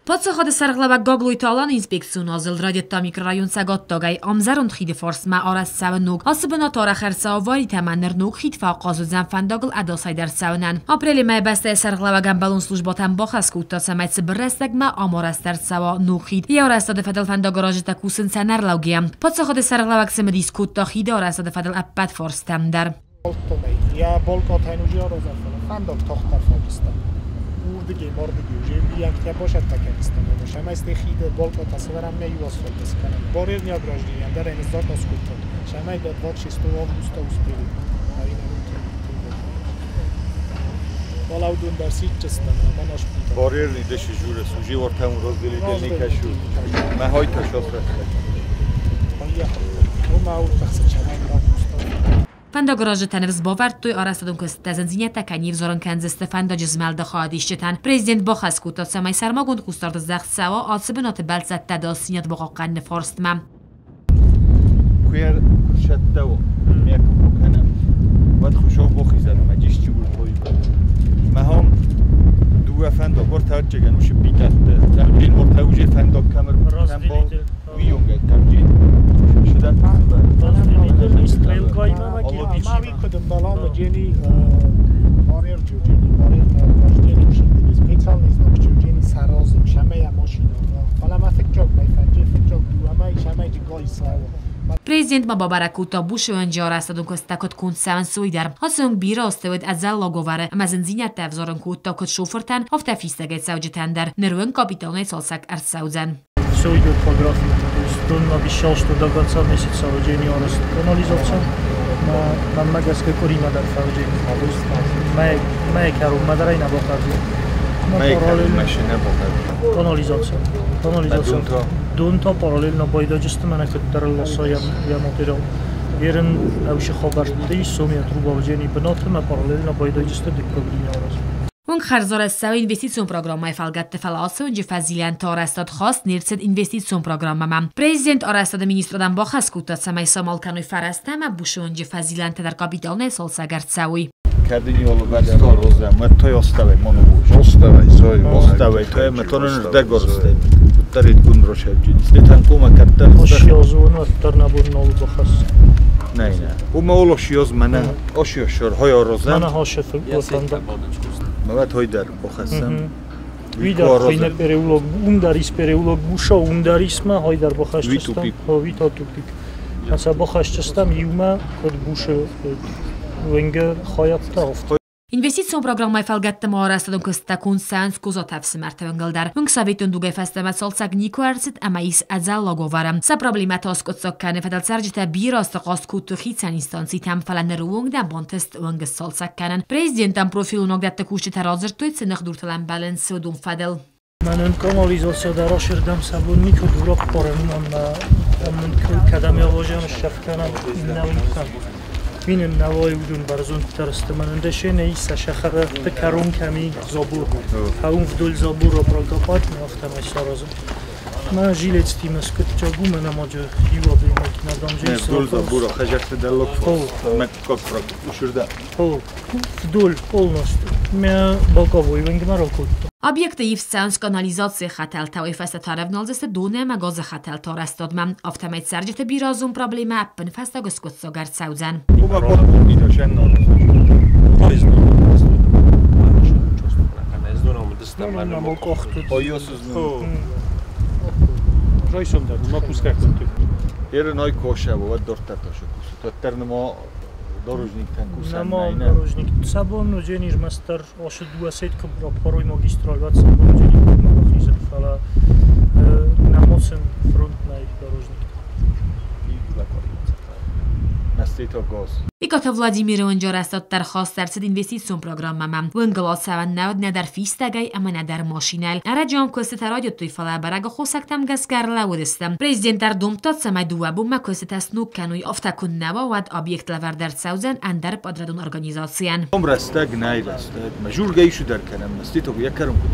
Паддзахады сӕргълӕууӕг Гаглойты Алан инспекцион азылд райдыдта микрорайон Цӕгаттагӕй. Ам зӕронд хиды фарсмӕ арӕзт цӕуы ног. Ацы бынаты арӕх ӕрцӕуы аваритӕ ӕмӕ ныр ног хид фӕахъаз уыдзӕн фӕндагыл ӕдасӕй дӕр цӕуынӕн. Апрелы мӕйы бӕстӕйы сӕргълӕууӕг ӕмбӕлон службӕтӕн бахӕс кодта, цӕмӕй цыбыр рӕстӕгмӕ ам арӕзт ӕрцӕуа ног хид. Йӕ арӕзтады фӕдыл фӕндагаразджытӕ кусынц ӕнӕрлӕугӕйӕ. Паддзахады сӕргълӕууӕг цымыдис кодта хиды арӕзтады фӕдыл ӕппӕт фарстӕм дӕр. Я болкотайн уже розафала. Фандог тохтар фабиста. Урдыгей, мордыгей, уже биянктя бошатта кениста. Шамайсте хиде болкота сверам не юасфалт сканам. Барьерный ограждение, да, не заказ купил. Шамай до 26 августа успели. Балаудун дар ситчестан, манаш пута. Барьерный деши журес, уже вортам разделительный кашу. Махой ташос Фӕндагаразджытӕ ныфс бавӕрдтой, арӕзтадон куыстытӕ зындзинӕдтӕ кӕй не взарын кӕндзысты фӕндаджы змӕлды хайадисджытӕн. Президент бахӕс кодта, цӕмӕй сӕрмагонд хъусдард здӕхт цӕуа ацы бынаты бӕлццӕтты ӕдасдзинад бахъахъхъӕныны фарстмӕ. Куы сӕттӕ кӕнӕм, уӕд хуысау бохизӕн ӕмӕ дисчи Махам дыууӕ фӕндаг ортӕрджеген усы питӕтты. Тӕрджин ортӕ уже фӕндаг кӕмыр кӕмбал уыйонгӕй тӕрджин. Разделитель стрелка имама кирпич. Мави кудымбалам джени барьер джуджени барьер ограждение ушедли специальный знак джуджени саразу шамая машина. Фала ма фикчок май фанджи фикчок дуама шамай гой саво. Президент ма бабӕрӕг кодта Бушы арӕзтадон куыстытӕ куыд конд цӕуынц, уый дӕр. Ацы онг бирӕ азты уыд ӕдзӕллаг уавӕры ӕмӕ зындзинӕдтӕ ӕвзарын кодта куыд шофыртӕн, афтӕ фистӕгӕй цӕуджытӕн дӕр. Ныр уынг капиталонӕй цалцӕг ӕрцӕудзӕн. Все идет по графику. То есть он обещал, что до конца месяца уджени арӕзт канализация. Мӕнмӕ гӕсгӕ къуыримӕ дӕр фӕуджени. То есть мӕйы кӕронмӕ дӕр ӕй нӕ бахъардзӕн. Машина бахъардзӕн. Канализация. Канализация. Дон та параллельно байдаджысты мӕнӕ куыддӕр ласа йӕ материал. Ерын ӕвшы хабӕртты сомия труба уджени бынаты мӕ параллельно байдаджысты дыккаг линия арӕзт. Уынг хӕрзарӕзт цӕуы инвестицион программӕйы фӕлгӕтты, фӕлӕ ацы уынджы фӕзилӕнты арӕзтад хаст не рцыд инвестицион программӕмӕ. Президент арӕзтады министрадӕн бахӕс кодта, цӕмӕй самал кӕной фӕрӕзтӕ ӕмӕ Бушы уынджы фӕзилӕнтӕ дӕр капиталонӕй цалцӕг ӕрцӕуой. Мават хойдар бохасам. Видар хойне переулок, ундарис переулок буша, ундарисма хойдар бохасчастам. Хо вита тупик. Аса бохасчастам иумӕ код бушы уынгы хайадта афтӕ. Инвестицион программӕйы фӕлгӕтты ма арӕзтадон куыстытӕ конд цӕуынц Козаты ӕфсымӕрты уынгыл дӕр. Уынг советон дугӕй фӕстӕмӕ цалцӕг никуы ӕрцыд ӕмӕ ис ӕдзӕллаг уавӕры. Сӕ проблемӕтӕ аскъуыддзаг кӕныны фӕдыл цӕрджытӕ бирӕ азты хъаст кодтой хицӕн инстанцитӕм, фӕлӕ ныры онг нӕ бантыст уынг сцалцӕг кӕнын. Президентӕн профилон уагдӕтты кусджытӕ радзырдтой, цы ныхдуртыл ӕмбӕлынц, уыдон фӕдыл. Мӕнӕн канализация дӕр ашырдӕм сӕ бон никуы дурӕппарӕн ӕмӕ кӕдӕм явожӕм ссӕф кӕнӕм иннӕ уынгтӕм. Минен навой удун бӕрзонддӕр сты мӕнӕн дӕсенӕ исса сахарӕтты кӕрон кӕми забор. Хаун вдоль забора прокопать, афтӕмӕй саразын. Мӕ жилецтимӕ скуыдджаг у, мӕнӕ маджы иу адӕймаг надам же Вдоль забора хӕжӕрты дӕллаг мӕ как ушырда. Вдоль полностью. Мӕ боковой уынгмӕ ракодта. Объекты ивд цӕуынц канализацийы хӕтӕлтӕ, уый фӕстӕ та рӕвналдзысты доны ӕмӕ газы хӕтӕлты арӕзтадмӕ. Афтӕмӕй цӕрджыты бирӕазон проблемӕ ӕппынфӕстаг скъуыддзаг ӕрцӕудзӕн. Нама дорожник. Сабон уджени рмӕстдӕр ашы дыууӕ сетка раппарой магистраль, уӕд сабон уджени куыдмӕ бахизын, фӕлӕ намосын фронт нӕй дорожник. Икъаты Владимиры уынджы арӕзтад дӕр хаст ӕрцыд инвестицион программӕмӕ. Уынгыл ацӕуӕн нӕ уыд нӕдӕр фистӕгӕй ӕмӕ нӕдӕр машинӕйыл. Ӕрӕджы ам куыстытӕ райдыдтой, фӕлӕ бӕрӕг аххосӕгтӕм гӕсгӕ ӕрлӕууыдысты. Президент ӕрдомдта, цӕмӕй дыууӕ бонмӕ куыстытӕ сног кӕной, афтӕ куыннӕ уа, уӕд объект лӕвӕрд ӕрцӕудзӕн ӕндӕр подрядон организацийӕн. Рӕстӕг нӕй рӕстӕг. Ма жургӕ ису дӕр кӕнӕм, мастито йӕ кӕрон куыд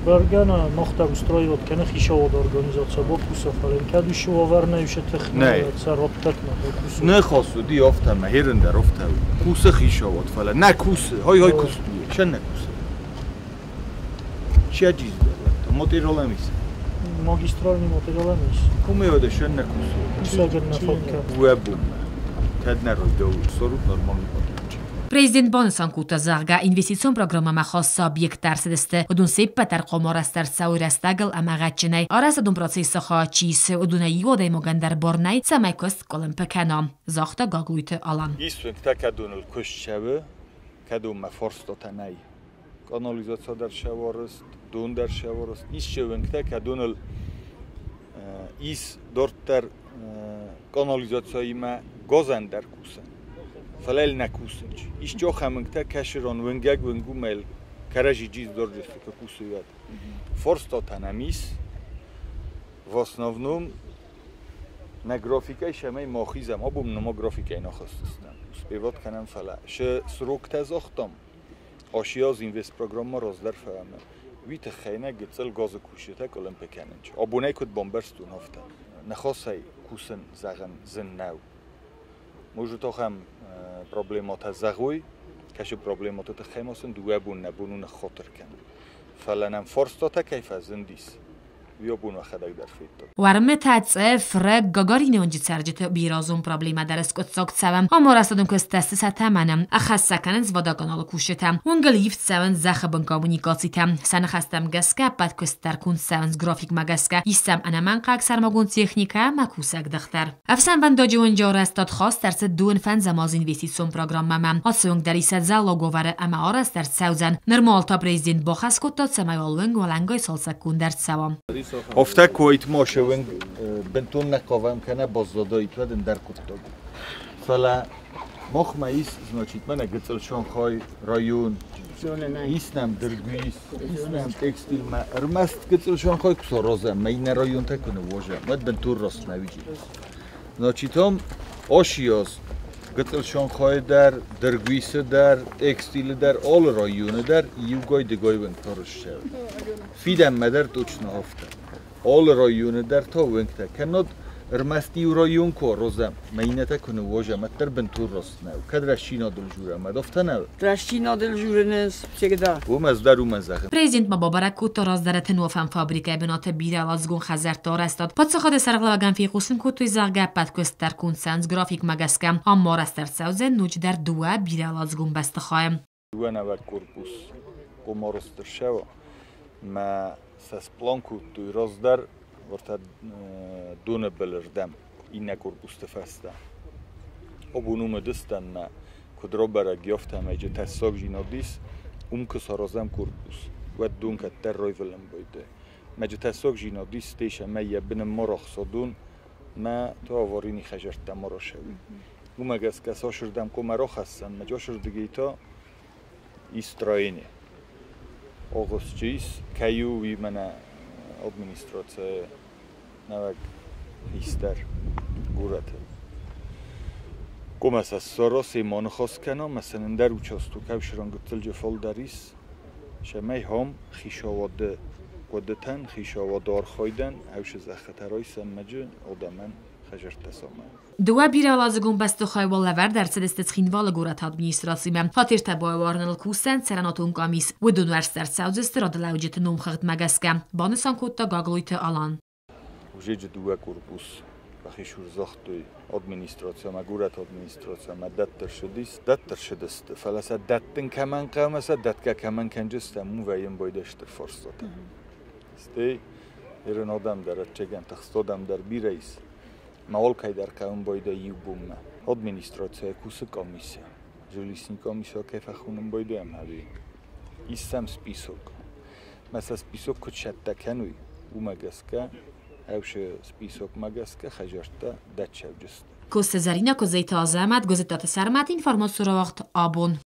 Бӕргӕ нӕ мах дӕр устраивать кӕны хицауады организация бакуса, фӕлӕ кӕд уыцы уавӕр нӕ уыцы тых нӕ раттӕг нӕ бакуса. Нӕ хасуди афтӕ, мӕ херын дӕр афтӕ. Кусы хицауад, фӕлӕ нӕ кусы, хай-хай куыстуе, сӕн нӕ кусы. შეაჯიზდა მოტეროლამის. Магистральный მოტეროლამის. Кумеода შენ ნაკუსო. საგერნაფობკა. უაბუმ. თადნარო სორუ ნორმალური პოტენჩი. Президент банысан кодта, зӕгъгӕ, инвестицион программӕмӕ хаст цы объекттӕ ӕрцыдысты, уыдон се ппӕт дӕр хъуамӕ арӕзт ӕрцӕуой рӕстӕгыл ӕмӕ гъӕдджынӕй. Арӕзтадон процессы хайад чи исы, уыдонӕй иу адӕймагӕн дӕр бар нӕй, цӕмӕй куыст къуылымпы кӕна, загъта Гаглойты Алан. Ис уынгтӕ, кӕдоныл куыст цӕуы, кӕдонмӕ фарстатӕ нӕй. Канализаци дӕр сӕвӕрыст, дон дӕр сӕвӕрыст. Ис уынгтӕ, кӕдоныл ис дарддӕр канализациимӕ газӕн дӕр кусӕн. Фӕлӕ нӕ кусынч. Ис ахӕм уынгтӕ, кӕсырон уынгӕг уынгумӕ кӕрӕжи джиз дорджесты кусуят. Фарстатӕ нӕм ис, в основном нӕ графикӕй сӕмӕй ма хизӕм, абон нӕма графикӕй нахӕсдзыстӕм. Успевать кӕнӕм, фӕлӕ шы сроктӕ загътам, ашиаз инвестпрограмма раздӕр фӕӕмӕ. Уый тыххӕй нӕ гыццыл газы кусджытӕ къуылымпы кӕнынч. Абонӕй куыд бамбӕрстон, афтӕ. Ныхасӕй кусын зӕгъын зын нӕу. Может, ахӕм проблематӕ зӕгъой, кӕсы проблематы тыххӕй ма сын дыууӕ бон нӕ бон у ныххатыр кӕнын. Фӕлӕ нӕм фарстатӕ кӕй фӕзындис, уый абон уӕхӕдӕг дӕр федтат. Уӕрмытӕ, цъыф, рыг, Гагарины уынджы цӕрджыты бирӕазон проблемӕ дӕр скъуыддзаг цӕуы. Ам арӕзтадон куыстытӕ сты сӕ тӕмӕны. Ӕххӕст сӕ кӕнынц водоканалы кусджытӕ. Уынгыл ивд цӕуынц зӕххы бын коммуникацитӕ. Сӕ ныхӕстӕм гӕсгӕ ӕппӕт куыст дӕр конд цӕуынц графикмӕ гӕсгӕ. Ис сӕм ӕнӕмӕнгхъӕуӕг сӕрмагонд техникӕ ӕмӕ кусӕгдых дӕр. Ӕфсӕнвӕндаджы уынджы арӕзтад хаст ӕрцыд дыууын фӕндзӕм азы инвестицион программӕмӕ. Ацы уынг дӕр ис ӕдзӕллаг уавӕры ӕмӕ арӕзт ӕрцӕудзӕн. Нырма та президент бахӕс кодта, цӕмӕй уал уынг уӕлӕнгай цалцӕггонд ӕрцӕуа. Афтӕ куы ма уынг бынтон нӕ хъавӕм кӕнӕ баззадаид, уӕд ӕндӕр хъуыддаг у. Фӕлӕ махмӕ ис, значит, мӕнӕ гыццыл Шанхай район, ис нӕм Дыргуис, ис нӕм текстилмӕ. Ӕрмӕст гыццыл Шанхай куы саразӕм, мӕ иннӕ районтӕ куы ныууазӕм, уӕд бынтон раст нӕ уыди. Значит, ам ашиаз гыццыл Шанхайы дӕр, Дыргуисы дӕр, текстилы дӕр, алы районы дӕр иугай-дыгай уынгтӕ арӕзт. Фидӕнмӕ дӕр точно афтӕ. Алы районы дӕр та уынгтӕ. Кӕннод ӕрмӕст иу район куы аразӕм, мӕ иннӕтӕ куы ныууазӕм, уӕддӕр бынтон раст нӕу. Кӕд рӕстдзинадыл журӕм, уӕд афтӕ нӕу. Рӕстдзинадыл журынц всегда. Уым ӕз дӕр уымӕн зӕгъын. Президент ма бабӕрӕг кодта раздӕры тынуафӕн фабрикӕйы бынаты бирӕуӕладзыгон хӕдзӕртты арӕзтад. Паддзахады сӕргълӕууӕгӕн фехъусын кодтой, зӕгъгӕ, ӕппӕт куыст дӕр конд цӕуынц графикмӕ гӕсгӕ. Ам ма арӕзт ӕрцӕудзӕн ноджыдӕр дыууӕ бирӕуӕладзыгон бӕстыхайы. Дыууӕ нӕуӕг корпус хъуамӕ арӕзт ӕрцӕуа. Мӕ сӕ сплан кодтой раздӕр уӕртӕ доны былырдӕм, иннӕ корпусты фӕстӕ. Абон уым уыдыстӕм, мӕ куыд рабӕрӕг, афтӕмӕй джы тӕссагдзинад ис, уым куы саразӕм корпус, уӕд дон кӕддӕр райвӕлын байдайы. Мӕ джы тӕссагдзинад ис, стӕй сӕмӕй йӕ быны ма рахса дон, мӕ та аварийный хӕдзӕрттӕ ма расӕуой. Уымӕ гӕсгӕ цасырдӕм хъуамӕ рахӕссӕм, мӕ джасырдыгӕй та ис строение. Агъуыстджы ис, кӕй у, уый мӕнӕ администрацийы нӕуӕг хистӕр горӕты. Хъуамӕ сӕ ссара, ма ныхас кӕна, мӕ сын ӕндӕр участок ӕвсыран гыццылджы фалдӕр ис, сӕмӕй хам хицауады хъуыдытӕн, хицауады архайдӕн ӕвсы зӕххытӕ райсӕм мӕджы адӕмӕн хӕдзӕрттӕ самайын. Дыууӕ бирӕуӕладзыгон бӕстыхай уал лӕвӕрд ӕрцыдысты Цхинвалы горӕты администрацимӕ. Фатертӕ байуарыныл кусӕн цӕрӕнуатон къамис. Уыдон уӕрст ӕрцӕудзысты радылӕуджыты номхыгъдмӕ гӕсгӕ, банысан кодта Гаглойты Алан. Ужеджы дыууӕ корпус бахисур загътой администрацимӕ, горӕты администрацимӕ дӕттӕр шыдысты, фӕлӕ сӕ дӕттын кӕмӕн хъӕуы, сӕ дӕтгӕ кӕмӕн кӕнджыстӕм, уым вӕййын байдӕсты фарстатӕ. Стӕй ирон адӕм дӕр, ӕвӕццӕгӕн, тыхст адӕм дӕр бирӕ ис. Ма алкӕй дӕр хъӕуын байдайы иу бонмӕ. Администрацийы кусы комиссия. Жилищный комиссия кӕй фӕхонын байдайӕм ӕви. Ис сӕм список. Мӕ сӕ список куыд цӕттӕ кӕной, уымӕ гӕсгӕ, ӕвсы списокмӕ гӕсгӕ хӕдзӕрттӕ дӕтсӕвджысты. Коцты Зӕринӕ, Козайты Азӕмӕт, Гуызыттаты Сӕрмӕт, информацион рауагъд «Абон».